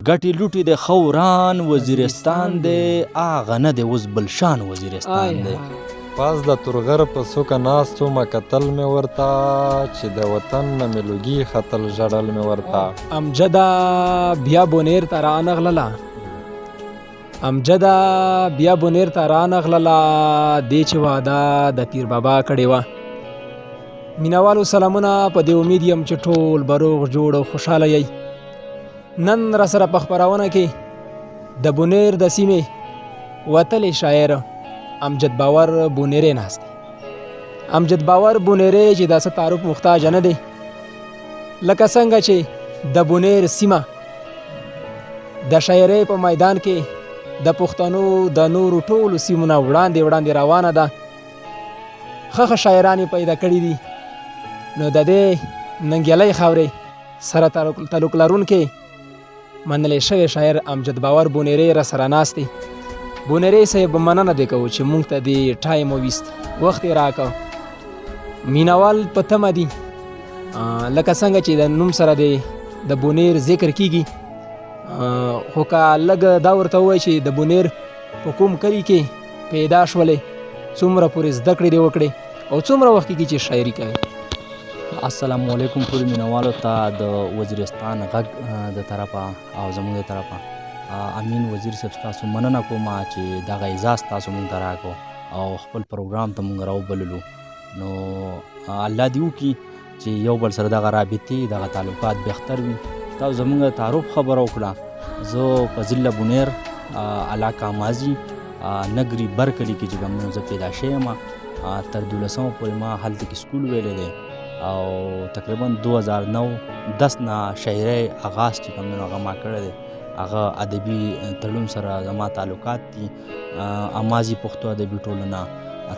ګټې لوټې د ښه وران وزیرستان دی، هغه نه دی اوس بل شان وزیرستان دی. پاس د تورغر په څوکه ناست ومه کتل مې ورته، چې د وطن نه مې لوګي ختل ژړل مې ورته. امجده بیا بونیر ته رانغلله، امجده بیا بونیر ته رانغلله، دې چې وعده د پیر بابا کړې وه. مینوالو سلامونه، په دې امید یم چې ټول به روغ جوړ او خوشحاله یئ. نن را سره په خپرونه کې د بونیر د سیمې وتلی شاعر امجد باور بونیری ناست دی. امجد باور بونیری چې دا څه تعارف محتاج نه دی، لکه څنګه چې د بونیر سیمه د شاعرۍ په میدان کې د پښتنو د نورو ټولو سیمو نه وړاندې وړاندې روانه ده، ښه ښه شاعران یې پیدا کړي دي. نو د دې ننګیالۍ خاورې سره تعلق لرونکی منلی شوی شاعر امجد باور بونیری را سره ناست دی. بونیری صاحب مننه دې کوو چې مونږ ته دې ټایم وویست، وخت یې راکړ. مینوال په تمه دي، لکه څنګه چې د نوم سره دی د بونیر ذکر کیږي، خو که لږ دا ورته ووایي چې د بونیر په کوم کلي کې پیدا شولې، څومره پورې زده کړې دې وکړې او څومره وخت کېږي چې شاعري کوي؟ السلام علیکم ټولو مینوالو ته د وزیرستان غږ د طرفه او زموږ د طرفه. امین وزیر صاحب ستاسو مننه کوم چې دغه اعزاز تاسو مونږ ته راکړو او خپل پروګرام ته مونږ راوبللو. نو الله دې وکړي چې یو بل سره دغه رابطې دغه تعلقات بهتر وي. تاسو زمونږ تعارف خبره وکړه. زه په ضلع بونیر علاقه مازی نګري بر کلي کې چې کوم زه پیدا شوی یم، تر دولسمو پورې ما هلته کې سکول ویلی دی او تقریبا 2009 10 نه شاعرۍ آغاز چې کوم دی هغه ما کړی دی. هغه ادبي تړون سره زما تعلقات دي. امازي پښتو ادبي ټولنه،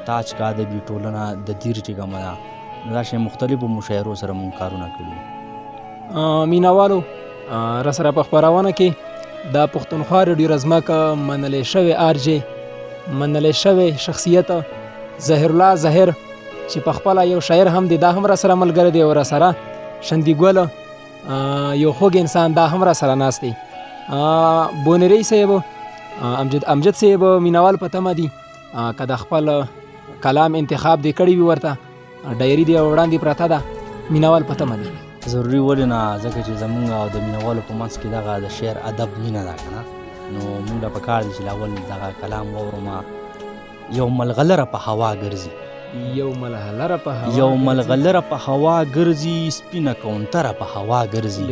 تاج کا ادبي ټولنه د دیر چې کومه ده، نو دا شی مختلفو مشاعرو سره مونږ کارونه کړي. مینوالو را سره په خپرونه کې د پښتونخوا ریډیو رزمک منلی شوی آر جې، منلی شوی شخصیت ظهیر الله ظهیر چې په خپله یو شاعر هم دی، دا هم را سره ملګری دی، او را سره شندي ګل یو خوږ انسان دا هم را سره ناست دی. بونیری صاحب، امجد صاحب مینوال په تمه دي که د خپل کلام انتخاب دې کړی وي، ورته ډایري دې وړاندې پرته ده، مینوال په تمه دي. ضروري ولې نه، ځکه چې زمونږ او د مینوالو په منځ کې دغه د شعر ادب مینه ده که نه، نو مونږ له پکار دي چې لاول دغه کلام واورو. ما یو ملغلره په هوا ګرځي، یو ملغلره په هوا، یو ملغلره په هوا ګرځي، سپینه کونتره په هوا ګرځي،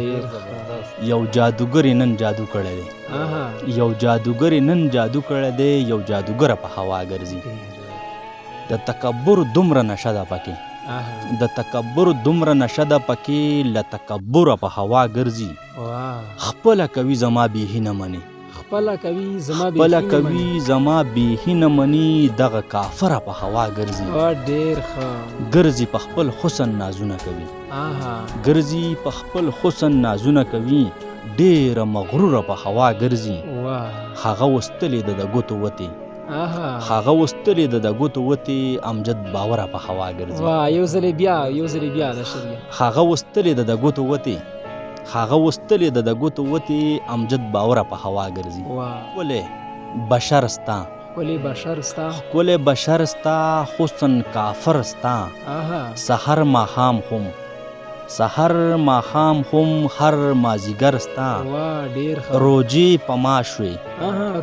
یو جادوګر نن جادو کړی دی، یو جادوګر نن جادو کړی دی، یو جادوګره په هوا ګرځي. د تکبر دومره نشه ده پکې، د تکبر دومره نشه ده پکې، له تکبره په هوا ګرځي. خپله کوي زما بیخي نه مني، خپله کوي زما خپله کوي زما بیخي نه مني، دغه کافره په هوا ګرځي. ډېر ښه. ګرځي په خپل حسن نازونه کوي، ګرځي په خپل حسن نازونه کوي، ډېره مغروره په هوا ګرځي. هغه وستلې د ګوتو وتې، هغه وستلې د ګوتو وتې، امجد باوره په هوا ګرځي. یو ځلې بیا، یو ځلې بیا دا شعر. هغه وستلې د ګوتو وتې، هغه وستلې د ګوتو وتې، امجد باوره په هوا ګرځي. ښکلی بشر ستا، ښکلی بشر ستا، ښکلی بشر ستا، حسن کافر ستا، سحر ماښام هم، سحر ماښام هم هر مازیګر ستا، روجې په ما شوې،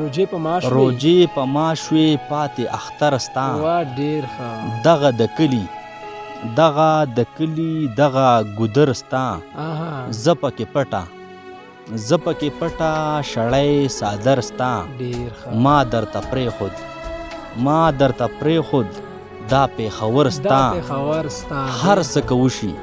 روجې په ما شوې، روجې په ما شوې، پاتې اختر ستا. ډېر ښه. دغه د کلي، دغه د کلي دغه ګودر ستا، زه پکې پټه، زه پکې پټه شړی څادر ستا، ما درته پرېښود، ما درته پرېښود دا پېښور ستا، هر څه که وشي،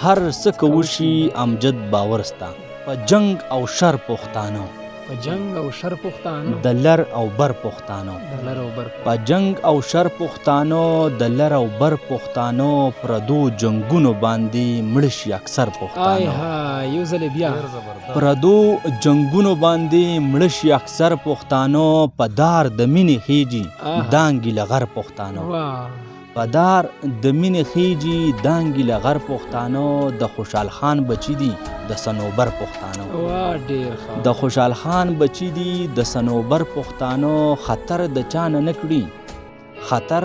هر څه که وشي امجد باور ستا. په جنګ او شر پښتانه، په جنګ او شر پښتانه، د لر او بر پښتانه، د لر او بر، په جنګ او شر پښتانه، د لر او بر پښتانه، پردو جنګونو باندې مړه شي اکثر پښتانه. یو ځل بیا. پردو جنګونو باندې مړه شي اکثر پښتانه، په دار د مینې خېږي دانګي له غر پښتانه. په دار د مینې خېجي دانګي له غر پښتانه، د خوشحال خان بچي دي د صنوبر پښتانه. واه ډېر ښه. د خوشحال خان بچي دي د صنوبر پښتانه، خطر د چا نه نه کړي، خطر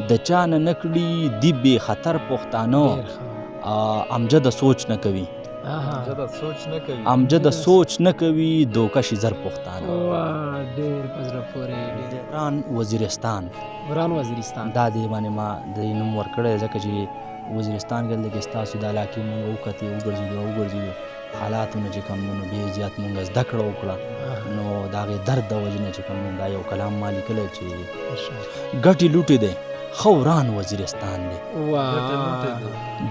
د چا نه نه کړي دي بې خطر پښتانه. ډېر ښه. امجد سوچ نه کوي، امجد سوچ نه کوي، امجد سوچ نه کوي دوکه شي زر پښتانه. واه ډېر په زړه پورې. ډېر وران وزیرستان، وران وزیرستان، دا دې باندې ما د نوم ورکړی ځکه چې وزیرستان کې دلته کې ستاسو د علاقې مونږ وکتې، وګرځېدو وګرځېدو حالاتو نه چې کوم دی نو ډېر زیات مونږ زده کړه وکړه، نو د هغې درد د وجې نه چې کوم دی دا یو کلام ما لیکلی چې ګټې لوټې دی ښه وران وزیرستان دی،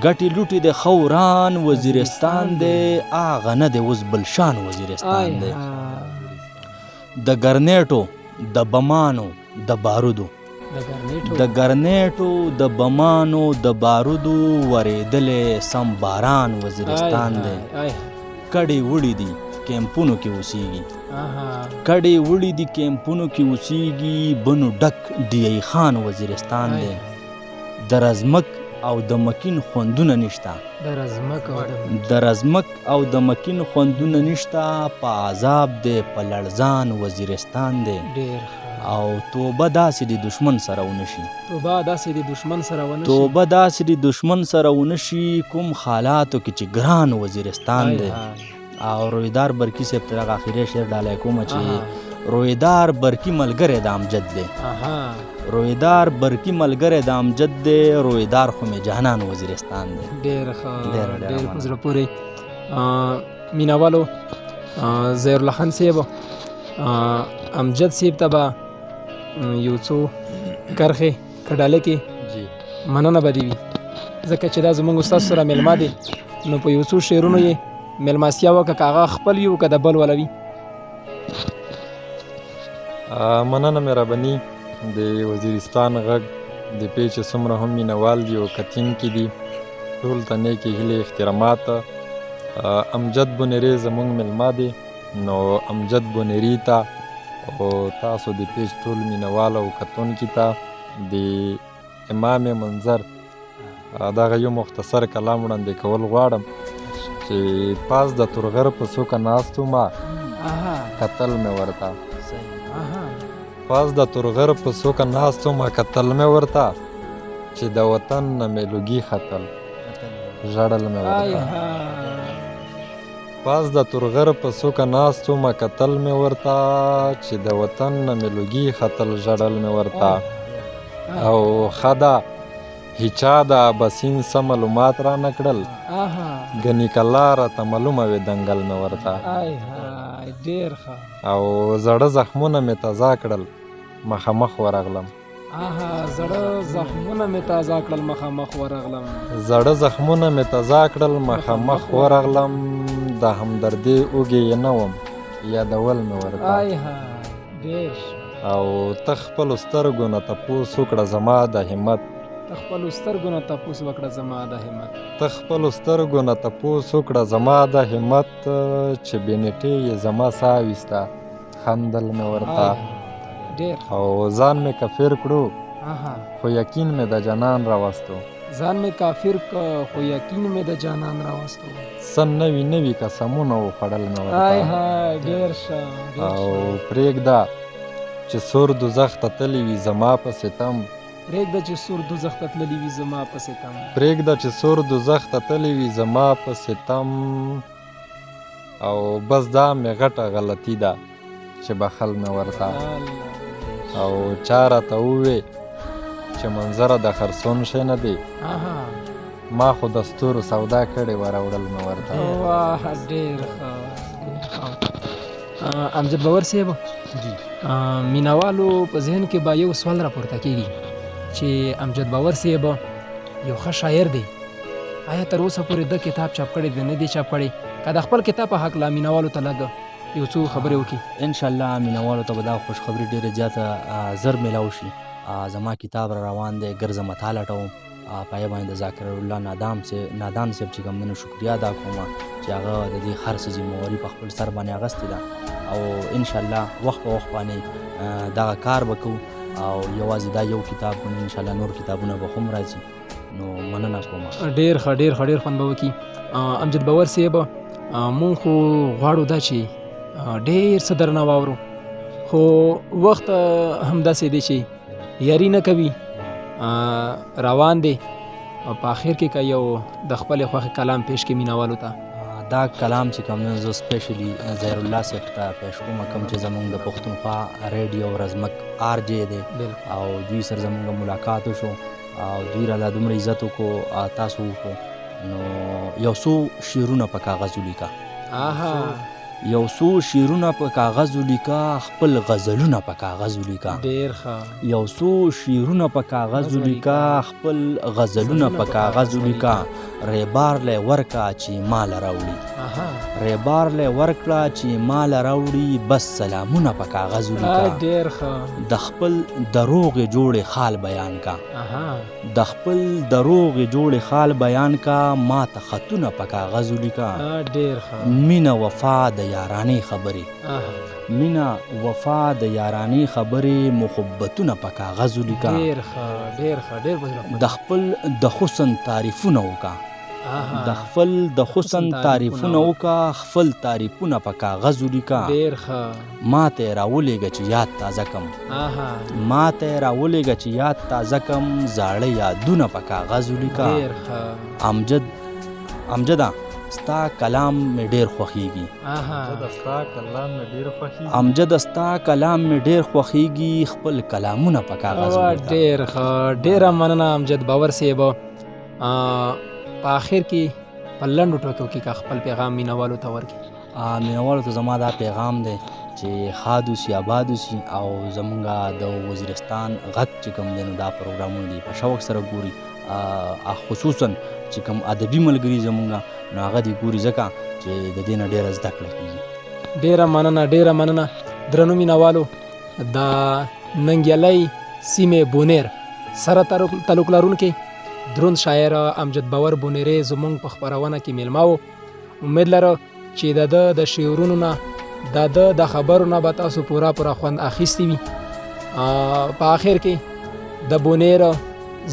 ګټې لوټې دی ښه وران وزیرستان دی، هغه نه دی اوس بل شان وزیرستان دی. د ګرنیټو د بمانو د بارودو، د ګرنیټو د بمانو د بارودو ورېدلی سم باران وزیرستان دی. کډې وړي دي کیمپونو کې اوسېږي، کډې وړي دي کیمپونو کې اوسېږي، بنو ډک ډي ای خان وزیرستان دی. د رزمک او د مکین خوندونه نشته، د رزمک او د مکین خوندونه نشته، په عذاب دی په لړزان وزیرستان دی. او توبه داسې د دشمن سره ونشي، توبه داسې د دشمن سره ونشي، توبه داسې د دشمن سره ونشي، کوم حالاتو کې چې ګران وزیرستان دی. او رویدار برکی صاحب ته دغه اخري شعر ډالۍ کوم چې رویدار برکی ملګری د امجد دی، رویدار برکی ملګری د امجد دی، رویدار خو مې جانان وزیرستان دی. ډېر ښه، ډېر په زړه پورې. مینهوالو ظهیرالله خان صاحب امجد صاحب ته به یو څو کرښې که ډالۍ کې مننه به دې وي، ځکه چې دا زموږ استاد سره مېلمه دی، نو په یو څو شعرونو یې مېلمستیا وکړه، که هغه خپل وي او که د بل والا وي. مننه مهرباني. د وزیرستان غږ د پیچ څومره هم مینهوال دي او کتونکي دي، ټول ته نیکې هیلې احترامات. امجد بونیری زموږ مېلمه دی، نو امجد بونیری ته او تاسو د پیج ټول مینهوال او کتونکي ته د امام منظر دغه یو مختصر کلام وړاندې کول غواړم چې پاس د تورغر په څوکه ناست وم، کتل مې ورته، پاس د تورغر په څوکه ناست وم، کتل مې ورته چې د وطن نه مې لوګي ختل، ژړل مې ورته. پاس د تورغر په څوکه ناست وم، کتل مې ورته چې د وطن نه مې لوګي ختل، ژړل مې ورته. او ښه ده هیچا د اباسین څه معلومات را نه کړل، ګنې که لاره ته معلومه وي دنګل مې ورته. ډېر ښه. او زړه زخمونه مې تازه کړل، مخامخ ورغلم. زړه زخمونه مې تازه کړل، مخامخ ورغلم. زړه زخمونه مې تازه کړل، مخامخ ورغلم، د همدردې اوږې یې نه وم، یادول مې ورته. ډېر. او ته خپلو سترګو نه تپوس وکړه زما د همت، ته خپلو سترګو نه تپوس وکړه زما د همت، ته خپلو سترګو نه تپوس وکړه زما د همت، چې بې نېټې یې زما ساه ویسته، خندل مې ورته. ډېر. او ځان مې کافر کړو خو یقین مې د جانان راوستو، ځان مې کافر که خو یقین مې د جانان راوستو، څه نوي نوي قسمونه وخوړل مې ورته. ډېر ښه. او پرېږده چې سور دوزخ ته تللی وي زما په ستم، پرېږده چې سور دوزخ ته تللی وي زما په ستم، پرېږده چې سور دوزخ ته تللی وي زما په ستم. او بس دا مې غټه غلطي ده چې بخل مې ورته. او چا راته ووې چې منظره د خرڅون شی نه دی، ما خو د ستورو سودا کړې وه، راوړل مې ورته. واه ډېر ښه، ډېر ښه. امجد باور صاحب جی، مینهوالو په ذهن کې به یو سوال راپورته کېږي چې امجد باور صاحب یو ښه شاعر دی، آیا تر اوسه پورې ده کتاب چاپ کړی دی نه دی چاپ کړی؟ که د خپل کتاب په هکله مینهوالو ته لږ یو څو خبرې وکړي. انشاءالله مینهوالو ته به دا خوشخبري ډېره زیاته زر میلاو شي. زما کتاب را روان دی، ګرځمه تا لټوم، په هغې باندې د ذاکر الله نادان صاحب چې کوم دی نو شکریه ادا کوم چې هغه د دې هر څه ذمهواري په خپل سر باندې اخیستې ده. او انشاءالله وخت په وخت باندې دغه کار به کوو. او یوازې دا یو کتاب به نه، انشاءالله نور کتابونه به هم راځي. نو مننه کوم. ډیر ښه، ډیر ښه، ډیر خوند به وکړي. امجد باور صاحب، مونږ خو غواړو دا چې ډیر څه درنه واورو، خو وخت همداسې دی چې یاري نه کوي، روان دی. په اخر کې که یو د خپلې خوښې کلام پیش کړي مینهوالو ته. دا کلام چې کوم زه سپیشلی ظهیر الله صاحب ته پیش کوم، کوم چې زمونږ د پښتونخوا ریډیو رزمک آر جې دی، او دوی سره زمونږ ملاقات وشو او دوی راله دومره عزت وکړو، تاسو وکړو. نو یو څو شعرونه په کاغذ ولیکه. یو څو شعرونه په کاغذ ولیکه، خپل غزلونه په کاغذ ولیکه. ډیر ښه. یو څو شعرونه په کاغذ ولیکه، خپل غزلونه په کاغذ ولیکه. ریبار له ورکه چې مال راوړي، ریبار له ورکړه چې مال راوړي، بس سلامونه په کاغذ ولیکه. ډیر ښه. د خپل دروغ جوړې خال بیان کا، د خپل دروغ جوړې خال بیان کا، ما ته خطونه په کاغذ ولیکه. ډیر ښه. مینه وفا د یارانې خبرې، مینه وفا د یارانې خبرې، محبتونه په کاغذ ولیکه. ډیر ښه، ډیر ښه، ډیر په زړه پورې. د خپل د حسن تعریفونه وکا، د خپل د حسن تعریفونه وکا، خپل تعریفونه په کاغذ ولیکه. ډیر ښه. ما ته یې راولېږه چې یاد تازه کم، ما ته یې راولېږه چې یاد تازه کم، زاړه یادونه په کاغذ ولیکه. ډیر ښه. امجده ستا کلام مې ډېر خوښیږي. امجده ستا کلام مې ډېر خوښیږي. امجده ستا کلام مې ډېر خوښیږي، خپل کلامونه په کاغذ ولیکه. ډېر ښه، ډېره مننه امجد باور صاحب. په آخر کې په لنډو ټکو کې که خپل پیغام مینهوالو ته ورکړي. مینهوالو ته زما دا پیغام دی چې ښاد اوسي، آباد اوسي، او زمونږ د وزیرستان غږ چې کوم دی نو دا پروګرامونه دی په شوق سره ګوري، خصوصاً چې کوم ادبي ملګري زمونږ نو هغه دې ګوري، ځکه چې د دې نه ډېره زده کړه کېږي. ډېره مننه، ډېره مننه درنو مینهوالو. د ننګیالۍ سیمې بونیر سره تعلق لرونکي دروند شاعر امجد باور بونیری زمونږ په خپرونه کې میلمه و. امید لرو چې د ده د شعرونو نه، د ده د خبرو نه به تاسو پوره پوره خوند اخیستی وي. په آخر کې د بونیر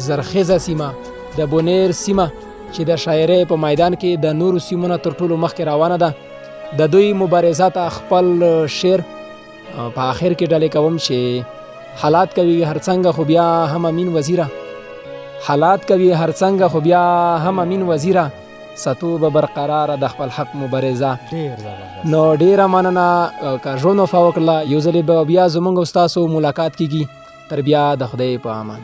زرخیزه سیمه، د بونیر سیمه چې د شاعرۍ په میدان کې د نورو سیمو نه تر ټولو مخکې روانه ده، د دوی مبارزه ته خپل شعر په آخر کې ډالۍ کوم چې حالات کوي هر څنګه خو بیا هم امین وزیره، حالات کوي هر څنګه خو بیا هم امین وزیره، ساتو به برقراره د خپل حق مبارزه. ډېر زبردست. نو ډېره مننه، که ژوند وفا وکړله یو ځلې به بیا زموږ او ستاسو ملاقات کیږي. تر بیا د خدای په امان.